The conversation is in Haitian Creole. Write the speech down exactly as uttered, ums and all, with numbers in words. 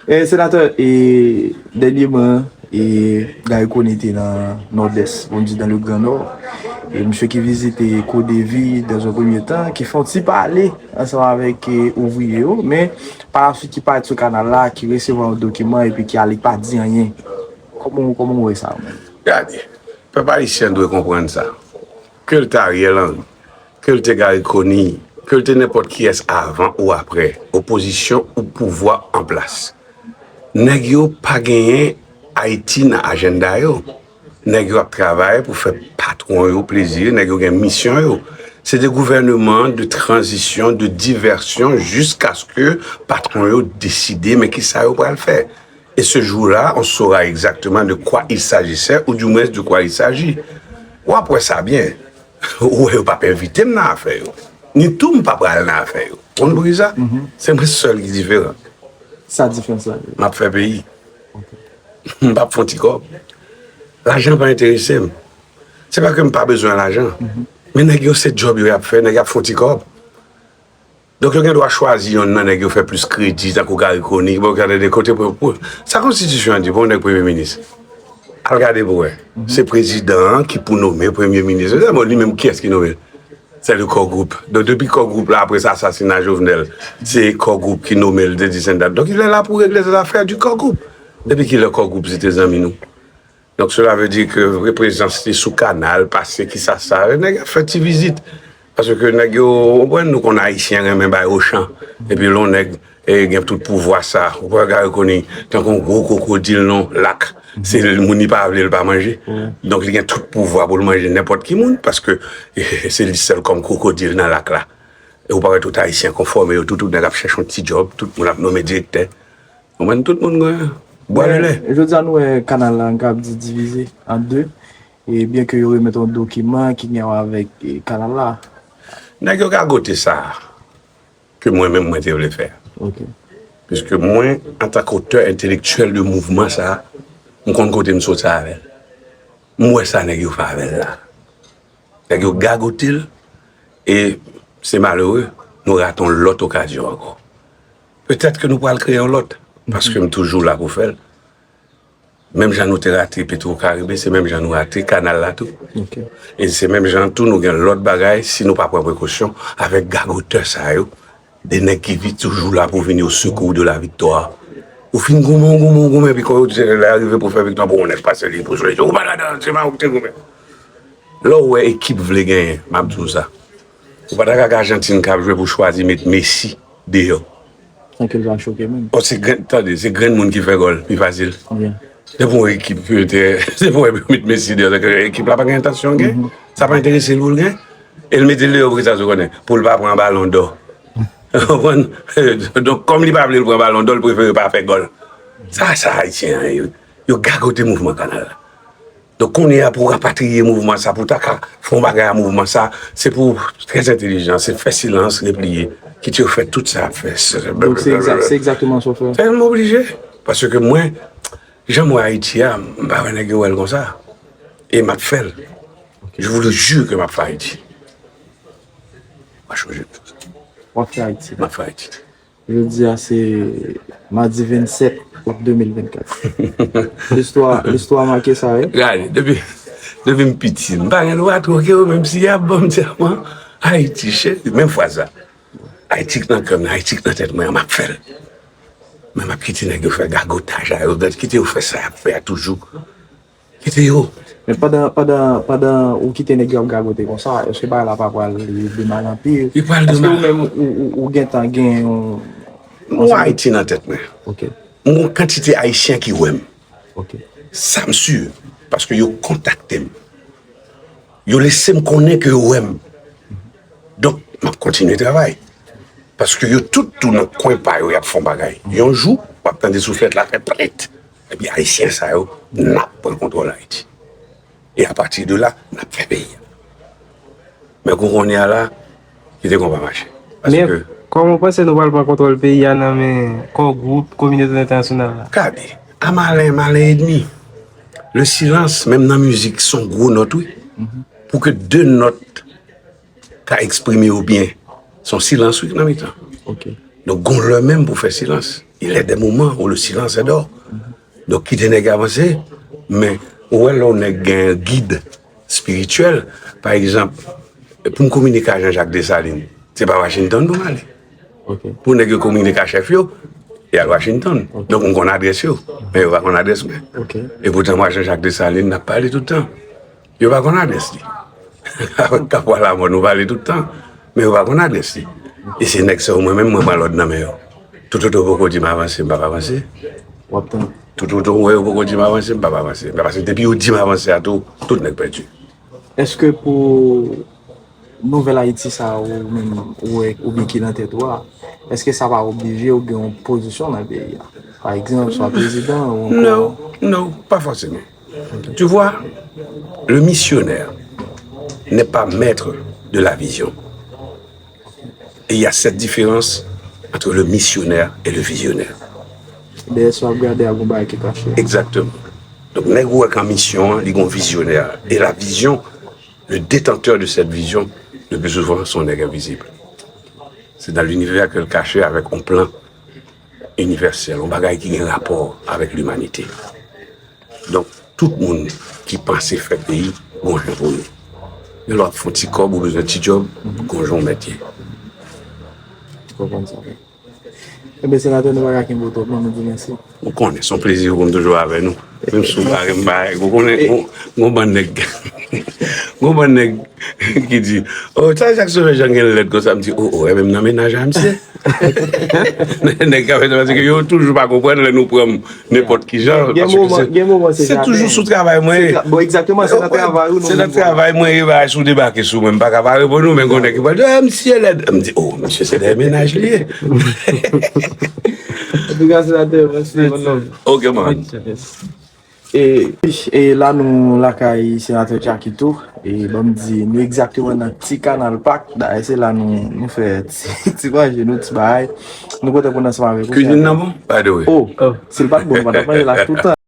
E, senatè, e, dènyèman, e, Garry Conille te nan Nòdès, pou m di dans le Grand Nord. E misye ki vizite Codevi dans un premier temps, ki fè yon ti pale ansanm avèk, e, ouvriye yo, men pa la swit ki parèt sou kanal la, ki resevwa yon dokiman epi ki ale pa di anyen. Kòman, kòman w wè sa, ou menm? Gade, pèp ayisyen dwe konprann sa. Ke l te Ariel Henry, ke l te Garry Conille, ke l te nenpòt kiyès avan ou aprè, opozisyon ou pouvwa an plas. Nèg yo pa genyen Ayiti nan ajanda yo. Nèg yo ap travay pou fè patwon yo plezi, nèg yo gen misyon yo. Se de gouvènman de tranzisyon, de divèsyon, jiskaske patwon yo deside men kisa yo pral fè. Et ce jour-là, on saura exactement de quoi il s'agissait, ou du moins de quoi il s'agit. W ap wè sa byen. Ou wè yo p ap envite m nan afè yo. Ni tou m pa pral nan afè yo. Konn poukisa? Se mwen sèl ki diferan. Sa diferans la? M ap fè peyi. M p ap fè yon ti kòb. Lajan pa enterese m. Se pa ke m pa bezwen lajan. Men nèg yo se djòb yo y ap fè, nèg y ap fè yon ti kòb. Donk, yo gen dwa chwazi yonn nan nèg yo fè plis kredi, tankou Garry Conille, bon, gade de kote pou, pou, sa konstitisyon an di pou yon nèg premye minis. Al gade pou wè. Se prezidan an ki pou nome premye minis. Se bon, li menm kiyès ki nome l? Se le Core Group. Donk, depi Core Group la, apre sa, asasina Jovenel, se Core Group ki nome l, de dis en dat. Donk, il est là pour régler les affaires du Core Group. Depi kilè Core Group se te zanmi nou? Donk, cela veut dire que reprezans li sou kanal, pase, kisa sa, nèg ap fè ti vizit. Paske nèg yo, ou konprann, nou konn Ayisyen renmen bay ochan. Epi lè yon nèg, e, gen tout pouvwa sa, ou pa ka rekonèt tankou yon gwo kwokodil nan lak. Se moun li pa vle, l pa manje. Donk, li gen tout pouvwa pou l manje nenpòt ki moun, paske, e, se li sèl kòm kwokodil nan lak la. E ou pa wè tout Ayisyen konfòme yo, tout, tout nèg ap chèche yon ti djòb, tout moun ap nome direktè. Ou konprann, tout moun gen bwa lele. Men, jodi a nou wè kanal la, n ka di divize an de. E byen ke yo remèt yon dokiman ki gen wè avèk, e, kanal la. Nèg yo gagote sa ke mwen menm mwen te vle fè. Ok. Piske mwen, antanke otè entelektyèl de mouvman sa, m konn kote m soti avè l. M wè sa nèg yo fè avè l la. Nèg yo gagote l, e se malere, nou rate yon lòt okazyon ankò. Petèt ke nou pral kreye yon lòt, paske m toujou la pou fè l. Menm jan nou te rate Petro Caribe, se menm jan nou rate kanal la tou. Ok. E se menm jan tou nou gen lòt bagay, si nou pa pran prekosyon avèk gagotè sa yo, de nèg ki vi toujou la pou vini au secours de la victoire. Ou fin goumen, goumen, goumen, epi kan yo di lè a rive pou fè viktwa, pou yon nèg pase li pou jwe, ou pa ladan, se pa ou ki te goumen. Lè w wè ekip vle genyen, m ap di w sa. Ou pa ta ka gen Ajantin k ap jwe pou chwazi met Messi deyò. San ke l pa choke menm. Bon, se grenn, tande, se grenn moun ki fè gòl, pi fasil. Depi yon ekip, se pou yo met Messi deyò, se ke ekip la pa gen entansyon gen. Sa pa enterese l pou l gen. E l mete l deyò pou kisa, se konnen, pou l pa pran balon dò. Ou konprann? Donk, kòm li pa vle l pran balon dò, l prefere pa fè gòl. Sa, sa Ayisyen an ye. Yo gagote mouvman kanal la. Donk, kounye a, pou rapatriye mouvman sa, pou ta ka fè yon bagay a mouvman sa, se pou trè entelijan, se fè silans, repliye, kite yo fè tout sa y ap fè. Donk, se egza-, se egzakteman sa w fè. Fè m oblije. Paske mwen, jan m wè Ayiti a, m pa wè nèg yo wè l konsa. E m ap fè l. Je vous le jure que m ap fè Ayiti. M a chonje tout. W ap fè Ayiti. M ap fè Ayiti. Jodi a se madi vennsèt out de mil vennkat. Listwa, listwa make sa, wi. Gade, depi, depi m piti, m pa gen dwa twoke yo, menm si y ap ban m dyaman. Ayiti, cheri, menm fraz la. Ayiti k nan kè m, Ayiti k nan tèt mwen, m ap fè l. Men m ap kite nèg yo fè gagotaj la, yo kite yo fè sa y ap fè a toujou. Kite yo. Men pandan, pandan, pandan ou kite nèg yo ap gagote konsa, èske bagay la pa pral de mal an pi? Li pral de mal. Èske ou menm ou, ou, ou gentan gen yon, yon... M wè Ayiti nan tèt mwen. Ok. M gen yon kantite Ayisyen ki wè m. Ok. Sa m si, paske yo kontakte m. Yo lese m konnen ke yo wè m. Donk, m ap kontinye travay. Paske yo tout tou nan kwen pa yo, y ap fè yon bagay. Yon jou, w ap tande souflèt la fè plit. Epi Ayisyen sa yo, n ap pran kontwòl Ayiti. E apati de la, n ap fè peyi a. Men kou kounye a la, kite konpa mache. Men, paske kòman w panse nou pral pran kontwòl peyi a nan men Core Group, kominote entènasyonal la? Gade, a malen, malen edmi. Le silans, menm nan mizik, se yon gwo nòt, wi. Pou ke de nòt ka eksprime yo byen, se yon silans, wi, nan mitan. Ok. Donk, gon lè menm pou fè silans. Il est des moments où le silence est d'or. Donk, kite nèg avanse, men ou wè lè yon nèg gen gid espirityèl, pa egzanp, pou m kominike ak Jean-Jacques Dessalines, se pa Washington pou m ale. Ok. Pou nèg yo kominike ak chèf yo, y al Washington. Donk, m konn adrès yo, men yo pa konn adrès mwen. Ok. E poutan, mwen, Jean-Jacques Dessalines, n ap pale tout tan. Yo pa konn adrès li. Avèk Kapwa Lamò, nou pale tout tan, men yo pa konn adrès li. E se nèg sa yo, mwen menm, mwen pran lòd nan men yo. Toutotan yo poko di m avanse, m p ap avanse. W ap tann. Toutotan yo poko di m avanse, m p ap avanse. Paske depi yo di m avanse a tou, tout nèg pèdi. Èske pou nouvèl Ayiti sa a ou menm ou wè oubyen ki nan tèt ou a, èske sa va oblije w gen yon pozisyon nan peyi a? Pa egzanp, swa prezidan ou ankò. Non, non, pas forcément. Tu vois, le missionnaire n'est pas maître de la vision. Et il y a cette différence entre le missionnaire et le visionnaire. Dèyè sa w ap gade a gon bagay ki kache. Exactement. Donk, nèg ou wè k an misyon an, li gon vizyonè. Et la vision, le détenteur de cette vision, le plus souvent, c'est un nèg invisible. C'est dans l'univers que le caché avec un plan universel, un bagay ki gen rapò avec l'humanité. Donk, tout moun ki panse fè peyi, gon jan pou yo. Men lè w ap fè yon ti kòb ou bezwen ti djòb, gon jan w mèt ye. Ou konprann sa. Ebyen, senatè, nou pa ka kenbe w twòp non, nou di mèsi. Ou konnen, se yon plezi pou m toujou avè nou. Menm si w pa renmen bagay, ou konnen, gon, gon bann nèg, gon bann nèg ki di, oh, sa Jacques Sauvage Jean gen lèd konsa, m di, oh, oh, ebyen, m nan mennaj a misye. Nèg k ap fè sa, paske yo toujou pa konprann lè nou pran m nenpòt ki jan. Gen moman, gen moman se se toujou sou travay mwen ye. Bon, egzakteman, se nan travay ou nou. Se nan travay mwen ye, bagay sou debake sou mwen, m pa ka pa reponn ou, men gon nèg ki pral di, ah, misye lèd. M di, oh, misye se dèyè mennaj li ye. Antouka, senatè, mèsi, mon homme. Ok, man. E, e la nou lakay senatè Jacky tou. E ban m di nou egzakteman nan ti Canal Park. Dayè se la nou, nou fè ti, ti manje nou, ti bagay. Nou kontan pou n ansanm avèk ou. Cuisine nan bon, by the way. Oh, si l pa t bon, nou pa t ap manje la toutan.